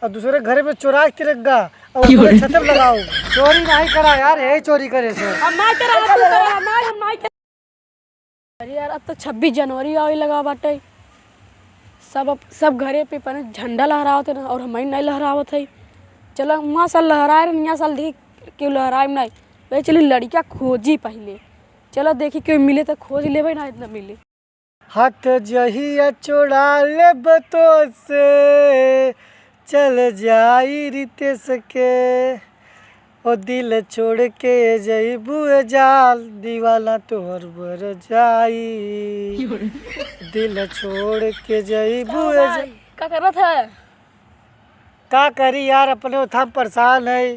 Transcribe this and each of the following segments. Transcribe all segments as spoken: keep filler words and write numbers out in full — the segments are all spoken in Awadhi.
और दूसरे घर में चोराइ के तिरंगा और की हो रे? छतम लगाओ। चोरी नाहीं करा यार, यही चोरी करे से। हम नाहीं करा, तू करा, हम नाहीं, हम नाहीं करा। अरे यार, अब तो छब्बीस जनवरी आवे लगा बाटे। सब, अब सब घरे पे अपने झंडा लहरावत है ना, और हमही नाहीं लहरावत है। चलो, वहाँ साल लहराए रहे, यहाँ साल देखी केहू लहराए नाहीं। भाई, चली लड़िका खोजी पहिले। चलो, देखी केहू मिले तो खोज लेबे ना, इतना मिले। हाथ जहिया छोड़ा लेब तोसे, चल जाई रितेश के। ओ दिल छोड़ के जइबू ए जान, दीवाना तोहर मर जाई। दिल छोड़ के जइबू ए जान। का करत है? का करी यार, अपने उठा परेशान है।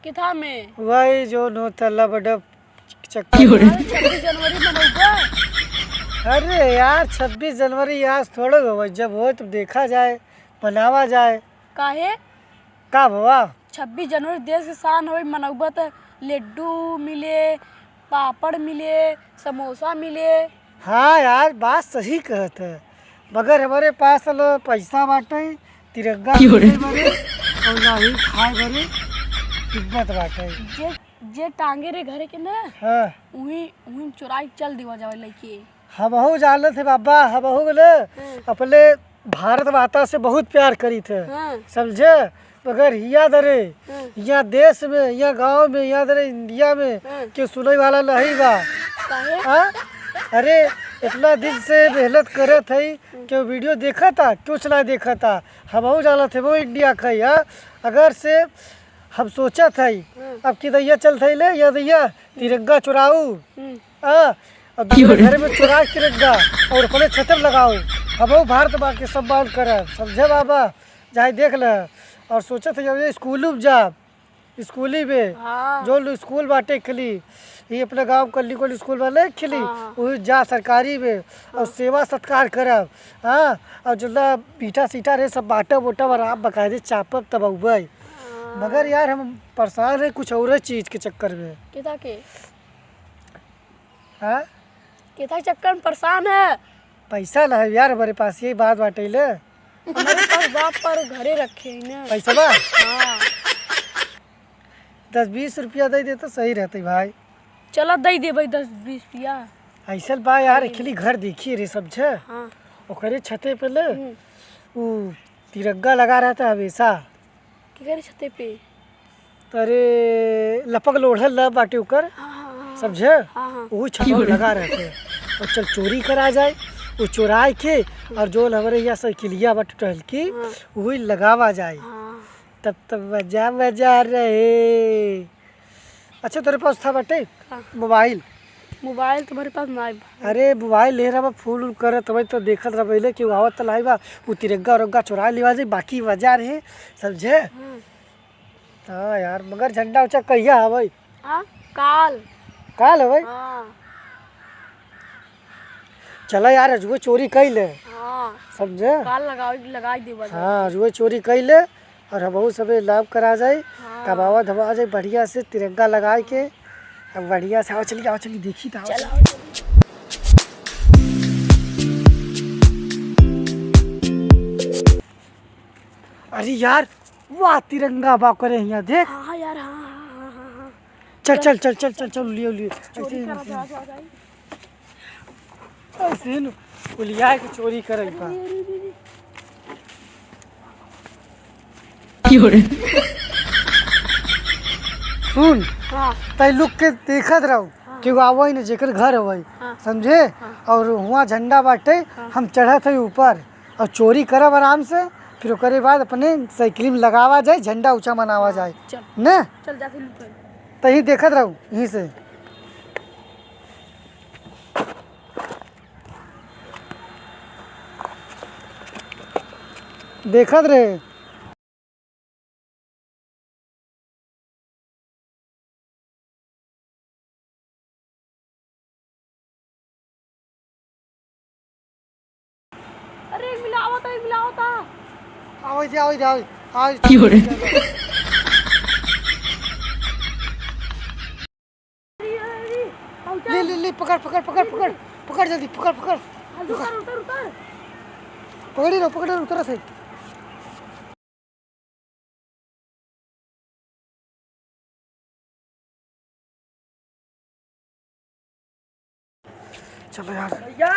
किथा में? वही जो नौ तल्ला बड़ा चक्कर। अरे, छब्बीस जनवरी मनउबा? अरे यार, छब्बीस जनवरी आज थोड़े होवे, जब होए तब देखा जाए, मनावा जाए। काहे? का भवा? छब्बीस जनवरी देश के शान होई, मनउबा त लड्डू मिले, पापड़ मिले, समोसा मिले। हाँ यार, बात सही कहत है, मगर हमरे पास न पैसा बाटे, तिरंगा की हो रे? खरीदे बरे और ना ही खाए बरे हिम्मत बाटे। जे, जे टांगे रे घरे के ना, हाँ। उही, उही चोराई चल देवा जावे लइके। हमहू जानत है बाबा, हमहू ने हम्म। अपने भारत माता से बहुत प्यार करी थे, हाँ। समझे? मगर हिया दरे, हम्म। हिया देश में, हिया गाँव में, हिया दरे इंडिया में हम्म। केहू सुनइ वाला नहीं बा। काहे? हाँ? अरे, इतना दिन से मेहनत करत हई, हम्म। केहू वीडियो देखता, कुछ ना देखता। हमहू जानत है वो इंडिया का ही, हाँ? अगर से हम सोचत हई, हम्म। अब की दैया चलत हई ले, या दैया, तिरंगा चुराऊ। हम्म। हाँ, अब दूसरे घर में चोराइ के तिरंगा और अपने छतम लगाओ। हमहू भारत माँ के सम्मान करब, समझे बाबा? जाए देख ले। और सोचत है जब ये स्कूल में जाब, स्कूली में, हाँ। जो लोग स्कूल बाटे खिली, ये अपने गाँव कल्ली कोल स्कूल वाले खिली, हाँ। वही जा सरकारी में और हाँ। सेवा सत्कार करब। हाँ, और जो ला मीठा सीठा रहे सब बाटब ओटब और आप बकायदे चापब तब अउबे। हाँ। मगर यार हम परेशान है कुछ और चीज के चक्कर में। किता के? हाँ? केथा चक्कर में परेशान है? पैसा ना है यार हमारे पास, यही बात बाटे ले। हमारे पास बाप पर घरे रखे हैं ना। पैसा बा? हाँ। दस बीस रुपया दे दे तो सही रहते भाई। चला दे दे भाई दस बीस रुपया। ऐसा बा यार, अकेली घर देखिए रे सब छे। हाँ। ओकरे छते पे ले, हम्म। उ तिरंगा लगा रहता हमेशा। केकरे छते पे? अरे, लपक लोढ़ल ना बाटे ओकर, हाँ, हाँ, हाँ, समझे? हाँ, हाँ। वही छतवा लगा रहते। और चल चोरी करा जाए, वो चोराए के, और जो हमारे यहाँ साइकिलिया बा टूटल की, हाँ। वही लगावा जाए। हाँ। तब तब मजा, मजा रहे। अच्छा, तोरे पास था बाटे? का? मोबाइल। मोबाइल तुम्हारे पास ना है। अरे, मोबाइल ले रहा, फोन उन करत हवे तो देखत रह पहले कि आवत तो लाई बा, उ तिरंगा उरंगा चोरा लेवा जाए, बाकी मजा रहे, समझे? हम्म। हाँ यार, मगर झंडा उचा कहिया हवे? हाँ, काल। काल हवे? हाँ। चला यार, अजुए चोरी कई ले। हाँ। समझे? काल लगाई, लगाई देबा जाए। हाँ, अजुए चोरी कई ले और हमहू सबे लाभ करा जाए, हाँ। कमावा धमावा जाए बढ़िया से, तिरंगा लगाए के। अब बढ़िया से आओ, चली, आओ, चली, देखी तो आओ, चल, चली। आओ, चली। अरे यार, वाह, तिरंगा बा करे हियाँ, देख। हाँ, हाँ यार, हाँ, हाँ, हाँ, हाँ, हाँ। चल, चल, चल, चल, चल, चल, लियो, लियो। चोरी ऐसे ही करा, ऐसे ही। आ जा, आ जा। ऐसे ही न, उलिया के चोरी करे बा। अरे, अरे, अरे, अरे। की हो रे? सुन, हाँ। तै लोग के देखत रहो, हाँ। केहू आवै न, जेकर घर होवै, हाँ। समझे? हाँ। और हुआँ झंडा बाटे, हाँ। हम चढ़त है ऊपर और चोरी करब आराम से, फिर ओकरे बाद अपने साइकिल में लगावा जाए, झंडा ऊँचा मनावा हाँ, जाए। चल। ने? चल, जाके लूट ले। तहीं देखत रहू, यहीं से। देखत रहे। अरे, एक मिला आवता, एक मिला आवता। आवै दे, आवै दे, आवै, आवै। की हो रे? अरे, अरे, अरे, पहुंचा। ले, ले, ले, पकड़, पकड़, पकड़, पकड़, पकड़ जल्दी, पकड़, पकड़। हाँ, उतर, उतर, उतर। पकड़ी रहो, पकड़ी रहो, उतर से। चलो यार। भैया,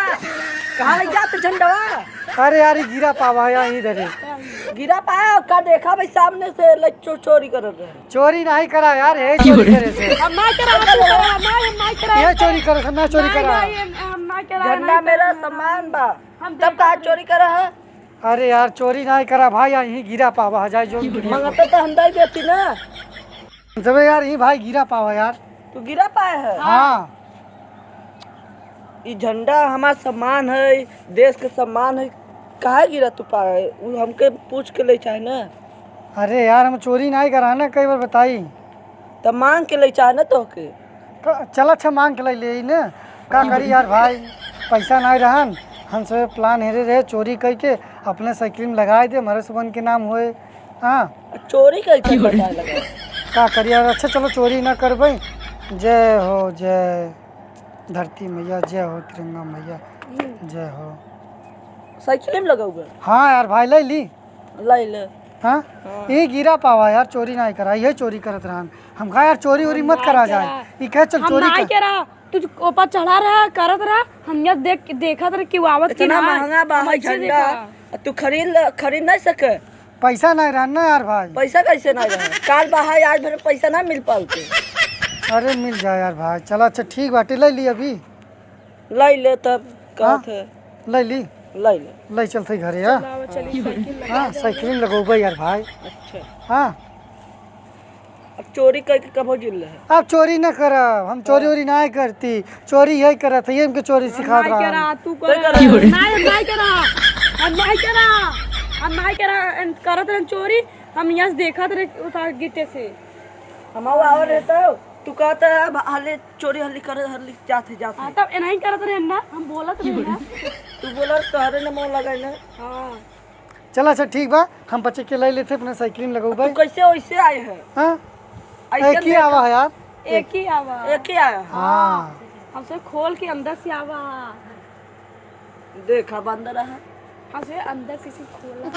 कहाँ लइ जात झंडवा? अरे यार, ई गिरा पावा है, यहीं धरे। गिरा पाया, का देखा भाई, सामने से लइ चो-, चोरी करत रहे। चोरी नाहीं करा यार, यही चोरी करे से। हम ना करा, हम ना करा, हम ना करा। ये चोरी करे से, ना चोरी करा। नहीं, हम ना करा, झंडा मेरा सामान बा। हम तब कहाँ चोरी करा है? अरे यार, चोरी नाहीं करा भाई, यहीं गिरा पावा है, जाए जो भी गिरा। मंगते तो हम दे देती ना। जबे यार, ई भाई गिरा पावा यार। तू गिरा पाए है? हाँ। ई झंडा हमार सम्मान है, देश के सम्मान है, काहे गिरा तू पाए? उ हमके पूछ के लइ चाहे ना। अरे यार, हम चोरी नाहीं करा ना, कई बार बताई। तब मांग के लइ चाहे ना तोहके। क-, चल अच्छा, मांग के लइ लेई ना। का करी यार भाई, पैसा नाहीं रहन, हम सब plan हेरे रहे चोरी कइ के अपने साइकिल में लगाए दे, हमारे सुबन के नाम होए। हाँ। चोरी कइ के बताए लगा। का करी यार, अच्छा चलो चोरी ना करबे। जय हो, जय धरती मैया, जय हो तिरंगा मैया, जय हो। साइकिल में लगा हुआ? हाँ यार भाई, लइ ली। लइ ले। हाँ? हाँ। ई गिरा पावा यार, चोरी नाहीं करा, यही चोरी करत रहन। हम कहा यार, चोरी वोरी मत करा जाए। ई कहे चल चोरी कर। हम नाहीं करा, तू ऊपर चढ़ा रहा, करत रहा, हम यहाँ देख, देखत रहे कि वो आवत कि ना। इतना महंगा बा है झंडा, तू खरीद ल-, खरीद नाहीं सके। पैसा नाहीं रहन ना यार भाई। पैसा कैसे नाहीं रहन? काल बहाई, आज भर पैसा ना मिल पावते। अरे मिल जाए यार भाई, चला अच्छा ठीक बाटे, लइ ली अभी। लइ ले तब, हाँ? कहत है। लइ ली? लइ ले। लइ चलते घरे, हाँ? चलाओ, चली, साइकिल लगा हाँ, दे। साइकिल में लगौबे यार भाई। अच्छा। हाँ। अब चोरी कइ के कब हो जिल रहे? अब चोरी न करब, हम चोरी हाँ। वोरी नाहीं करती, चोरी यही करत है, ये हमके चोरी हम सिखात नाहीं रहा। करा, तू तू करा। करा। नाहीं, हम नाहीं करा, हम नाहीं करा, हम नाहीं करा, हम करत रहन चोरी, हम यहाँ से देखत रहे उतार गिट्टे से। हम आवा रहता हो, तू कहता है, अब हाले चोरी हल्ली कर, हल्ली जात है, जात हाँ, है। तब एनाही करत रहे ना, हम बोलत रहे ना। तू बोला, तोहरे न मोह लगाई ना। हाँ। चला, अच्छा, ठीक बा, हम बच्चे के लइ लेते, अपने साइकिल में लगौबे। तू कैसे वैसे आए हैं? हाँ? ऐसे एक ही देखा। आवा है यार। एक ही आवा। एक ही आया। हाँ। हमसे खोल के अंदर से आवा। देखा बंदर है। हमसे अंदर से, से खोला।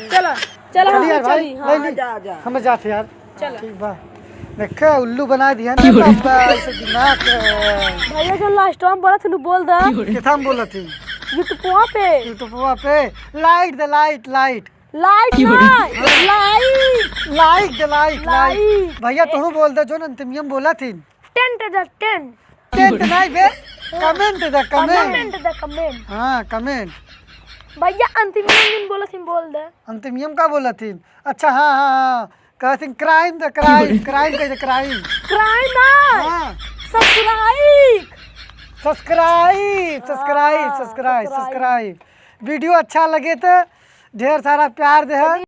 चला, चला, चली हम यार भाई, चली, हाँ। ले ली। जा, जा। हम जाते यार। चला। ठीक बा। देखे, उल्लू बना दिया ना बाबा, ऐसे दिमाग है। भैया, जो last time बोला था, बोल दा। किथा में बोला थी? YouTube पे। YouTube पे। Light दे, light, light। Light ना, like। Like दे, like, like। Like। भैया, ए- तू बोल दे, जो अंतिमियम बोला थी। Tent दे, tent। Tent नाहीं बे, comment दे, comment। Comment दे, comment। हाँ, comment। भैया, अंतिमियम जिन बोला थी, बोल दे। अंतिमियम का बोला थी? अच्छा, हाँ, हाँ, हाँ। कहत थी crime दे, crime, crime कह दे, crime। Crime ना। हाँ। Subscribe। Subscribe, subscribe, हाँ, subscribe, subscribe। Video अच्छा लगे तो ढेर सारा प्यार दे।